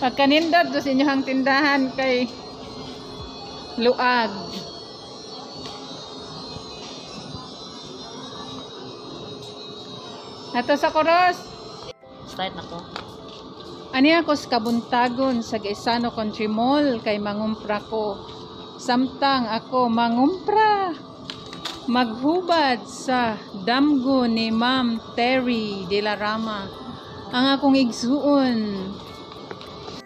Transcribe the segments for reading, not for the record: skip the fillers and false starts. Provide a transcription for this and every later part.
Pagkanindot sa inyong tindahan kay luag. Ato sa Coros. Start na ko. Ani ako sa kabuntagon sa Gaisano Country Mall kay mangumpra ko. Samtang ako mangumpra, maghubad sa damgo ni Ma'am Terry de la Rama. Ang akong igsuon.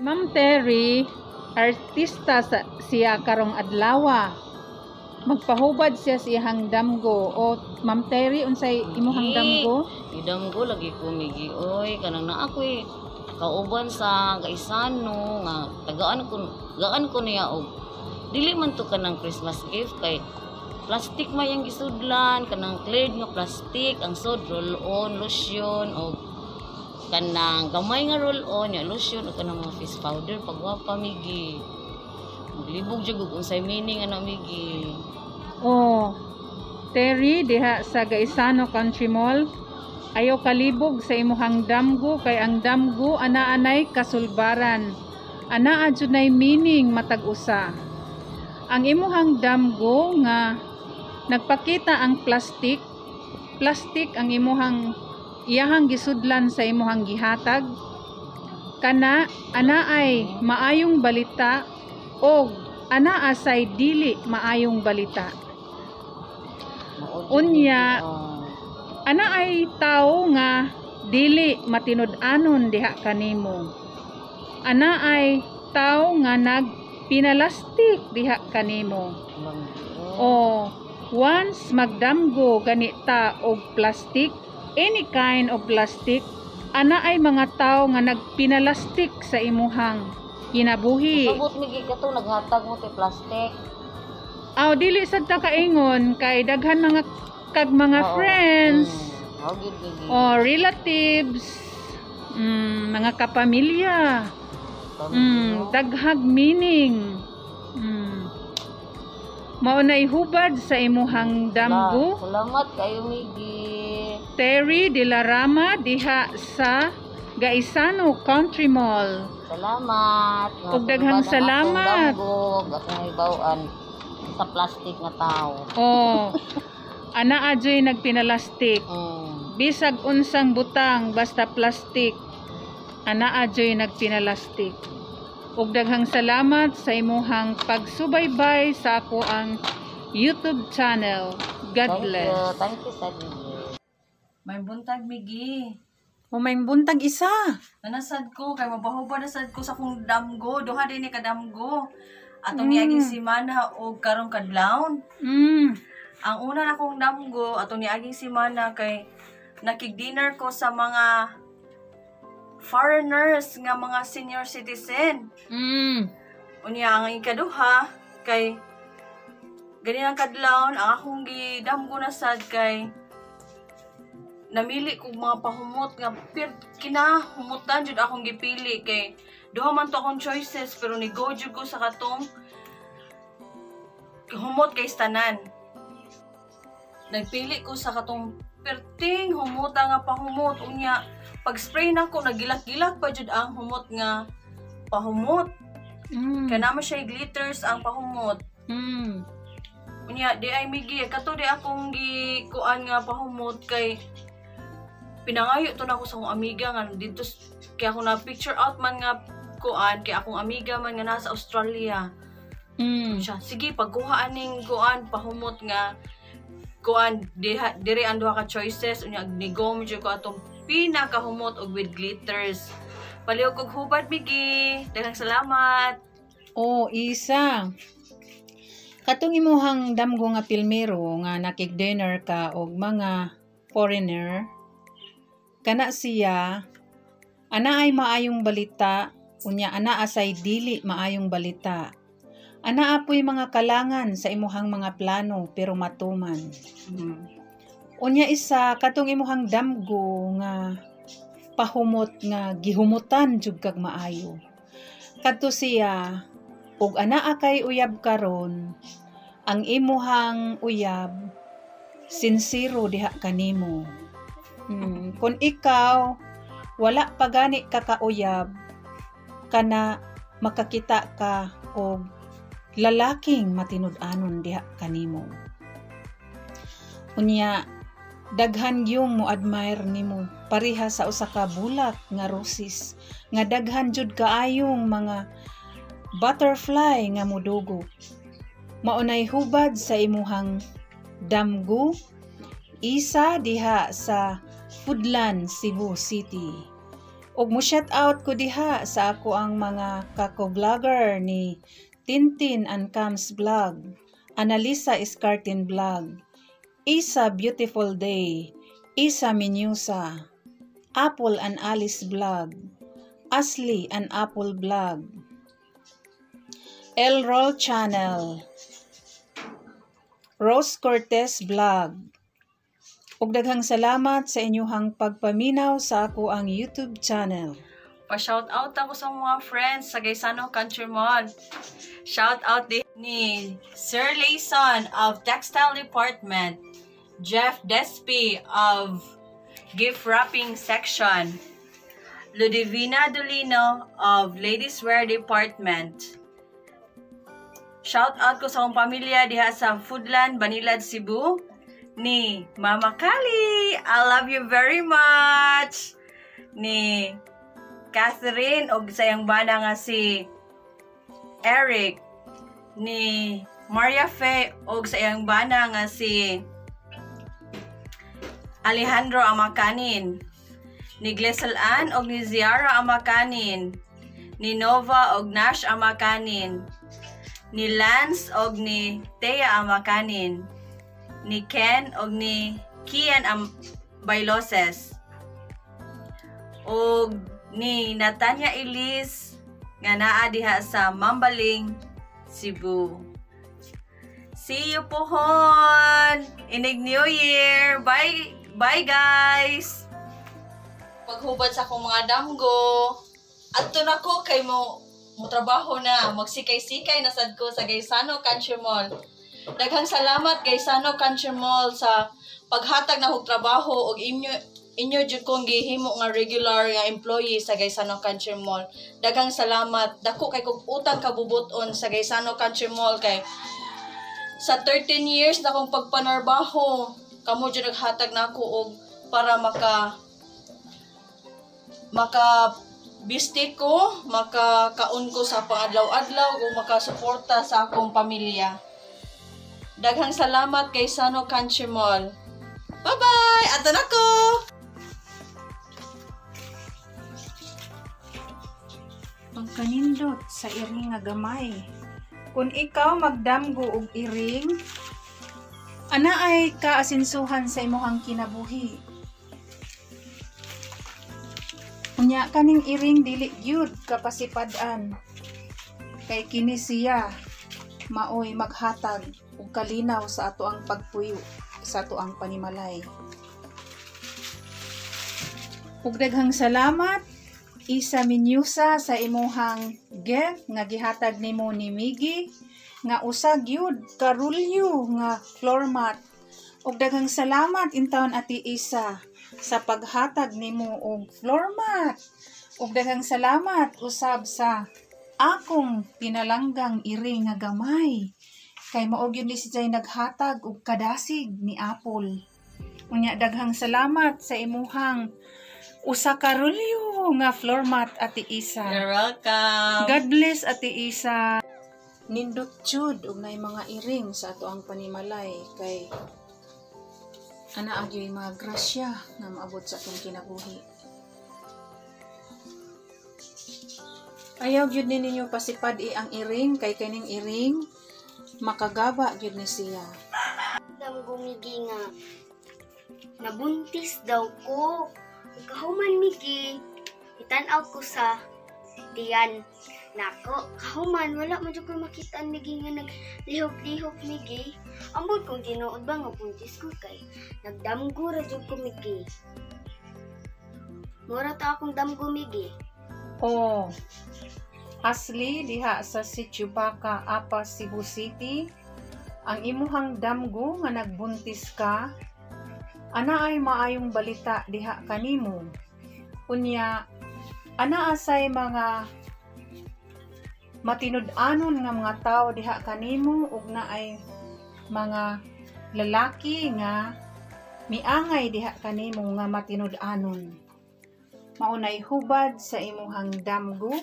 Ma'am Terry, artista sa siya karong adlawa. Magpahubad siya sa iyang damgo. O Ma'am Terry, unsay imuhang damgo? Idamgo lagi ko migi oy, kanang naa ko eh kauban sa Gaisano nga tagaan ko, gaan ko niya og dili man to kanang Christmas gift kay plastic may ang gisudlan, kanang cleared nga plastic ang sod, roll on lotion og kanang gamay nga roll on ya lotion og kanang mga face powder. Pagwapa migi, maglibog jud og unsay meaning ana migi. Oh, Terry, diha sa Gaisano Country Mall, ayaw kalibog sa imuhang damgo kay ang damgo ana-anay kasulbaran. Anaa jud nay meaning matag usa. Ang imuhang damgo nga nagpakita ang plastic, plastic ang imuhang iyahang gisudlan sa imuhang gihatag. Kana ana ay maayong balita og ana asay dili maayong balita. Mao jud Unya, migi, oh. Ana ay tao nga dili matinud-anon diha kanimo. Ana ay tao nga nagpinalastik diha kanimo. Oh. O once magdamgo gani ta og plastic, any kind of plastic, ana ay mga tao nga nagpinalastik sa imuhang kinabuhi. Sabot migi kato naghatag mo kay plastic. Aw, dili sad ta kaingon kay daghan mga kag mga Oo. friends Mao gyud migi. o relatives, mga kapamilya, daghag meaning. Mao nay hubad sa imuhang damgo. Salamat kayo migi. Terry de la Rama diha sa Gaisano Country Mall. Salamat. Nga Ug daghang sulbad ang salamat. akong damgo, ug akong hibaw-an sa plastic nga tao. Oh. Ana adyoy nagpinalastik. Bisag unsang butang basta plastic. Ana adyoy nagpinalastik. Ug daghang salamat sa imuhang pagsubaybay sa ako ang YouTube channel. God Thank bless. you. Thank you sa Migi. May buntag migi. O may buntag isa. Nanasad ko kay mabahubad na sad ko sa akong damgo. Duha din ni kadamgo. Atong niaging simana og karong kadlawon. Ang una na akong damgo atong niaging simana kay nakig-dinner ko sa mga foreigners nga mga senior citizen. Unya ang ikaduha kay ganinang kadlawon ang akong gidamgo na sad kay namili kog mga pahumot nga kinahumutan jud akong gipili kay duha man to akong choices pero ni go jud ko sa katong humot kay tanan. Nagpili ko sa katong perting humuta nga pahumot, unya pag spray nako nagilak-gilak pa jud ang humot nga pahumot. Kay naman siya glitters ang pahumot. Unya di ay migi kato di akong gikuan nga pahumot kay pinangayo to nako sa akong amiga nga didto kay ako na picture out man nga kuan kay akong amiga man nga nasa Australia. Siya sige pagkuha aning kuan pahumot nga kuan diha diri ang duha ka choices, unya ni-go mo jud ko atong pinakahumot og with glitters. Palihog kog hubad migi. Daghang salamat. O isa. Katong imuhang damgo nga pilmero nga nakig-dinner ka og mga foreigner, kana siya ana ay maayong balita, unya ana asay dili maayong balita. Ana apoy mga kalangan sa imuhang mga plano pero matuman. Unya isa katong imuhang damgo nga pahumot nga gihumutan jud kag maayo. Kadto siya ug anaa kay uyab karon, ang imuhang uyab sinsero diha kanimo. Kung ikaw Wala pa gani ka kauyab kana makakita ka og lalaking matinud-anon diha kanimo. Unya daghan gyung mo admire nimo pareha sa usa ka bulak nga roses nga daghan jud kaayong mga butterfly nga modugo. Maunay hubad sa imuhang damgo, Isa, diha sa Foodland, Cebu City. Ug mo shout out ko diha sa ako ang mga kako-vlogger ni Tintin and Cams Vlog, Analisa Escartin Vlog, Isa Beautiful Day, Isa Minyusa, Apple and Alice Vlog, Ashley and Apple Vlog, El Roll Channel, Rose Cortez Vlog. Ug daghang salamat sa inyuhang pagpaminaw sa ako ang YouTube channel. Pa-shout out ako sa mga friends sa Gaisano Country Mall. Shout out din ni Sir Layson of Textile Department, Jeff Despi of Gift Wrapping Section, Ludivina Dolino of Ladies Wear Department. Shout out ko sa akong pamilya diha sa Foodland, Banilad, Cebu, ni Mama Kali. I love you very much. Ni Catherine og sa iyang bana nga si Eric, ni Maria Fe og sa iyang bana nga si Alejandro Amakanin, ni Glesel Ann og ni Ziara Amakanin, ni Nova og Nash Amakanin, ni Lance og ni Thea Amakanin, ni Ken og ni Kian Bailoses, og ni Natanya Elise nga naa diha sa Mambaling, Cebu. See you pohon! Inig New Year! Bye! Bye, guys! Paghubad sa akong mga damgo, adto na ko kay mo trabaho na, magsikay-sikay na sad ko sa Gaisano Country Mall. Daghang salamat Gaisano Country Mall sa paghatag na og trabaho og inyo jud kong gihimo nga regular nga employee sa Gaisano Country Mall. Daghang salamat. Dako kay kog utang kabubuton sa Gaisano Country Mall kay sa 13 years na akong pagpanarbaho, kamo jud naghatag nako og para maka bisti ko, makakaon ko sa pangadlaw-adlaw o makasuporta sa akong pamilya. Daghang salamat kay Gaisano Country Mall. Bye-bye! Ato na ko! Pagkanindot sa iring nga gamay. Kung ikaw magdamgo og iring, ana ay kaasinsuhan sa imuhang kinabuhi. Unya kaning iring dili gyud kapasipad-an. Kay kini siya maoy maghatag og kalinaw sa ato ang pagpuyo, sa ato ang panimalay. Ug daghang salamat Isa Minyusa sa imuhang gift nga gihatag nimo ni Miggy nga usa gyud karulyo nga floor mat. Ug daghang salamat intawon Ate Isa sa paghatag nimo og floor mat. Ug daghang salamat usab sa akong pinalanggang iring nga gamay kay mao gyud ni siya naghatag og kadasig ni Apple. Unya daghang salamat sa imuhang usa ka rulyo nga floor mat, Ate Isa. You're welcome. God bless, Ate Isa. Nindot jud og nay mga iring sa ato ang panimalay kay ana agyoy mga grasya nga maabot sa atong kinabuhi. Ayaw gyud ni ninyo pasipad-i ang iring kay kaning iring makagaba gyud ni siya. Damgo Migi nga nabuntis daw ko. Kahuman Migi, itan-aw ko sa tiyan nako. Kahuman wala man jud ko makitaan Migi nga naglihok-lihok Migi. Ambot kong tinuod ba nga buntis ko kay nagdamgo ra jud ko Migi. Mura ta akong damgo Migi. Oh, Asli diha sa Sitio Baca, Apa, Cebu City, ang imuhang damgo nga nagbuntis ka, ana ay maayong balita diha kanimo. Unya anaa say mga matinud-anon nga mga tawo diha kanimo ug naay mga lalaki nga miangay diha kanimo nga matinud-anon. Maunay hubad sa imuhang damgo,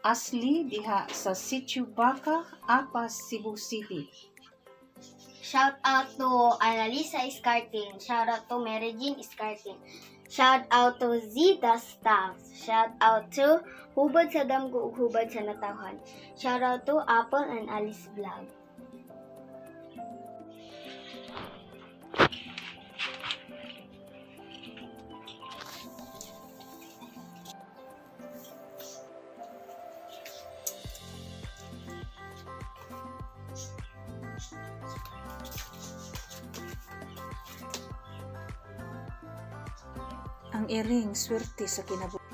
Asli, diha sa Sitio Baca, Apas, Cebu City. Shout out to Annalisa Escartin. Shout out to Mary Jean Escartin. Shout out to Zita Staff. Shout out to Hubad sa Damgo ug Hubad sa Natawhan. Shout out to Apple and Alice Vlog. Ang iring swerte sa kinabuhi.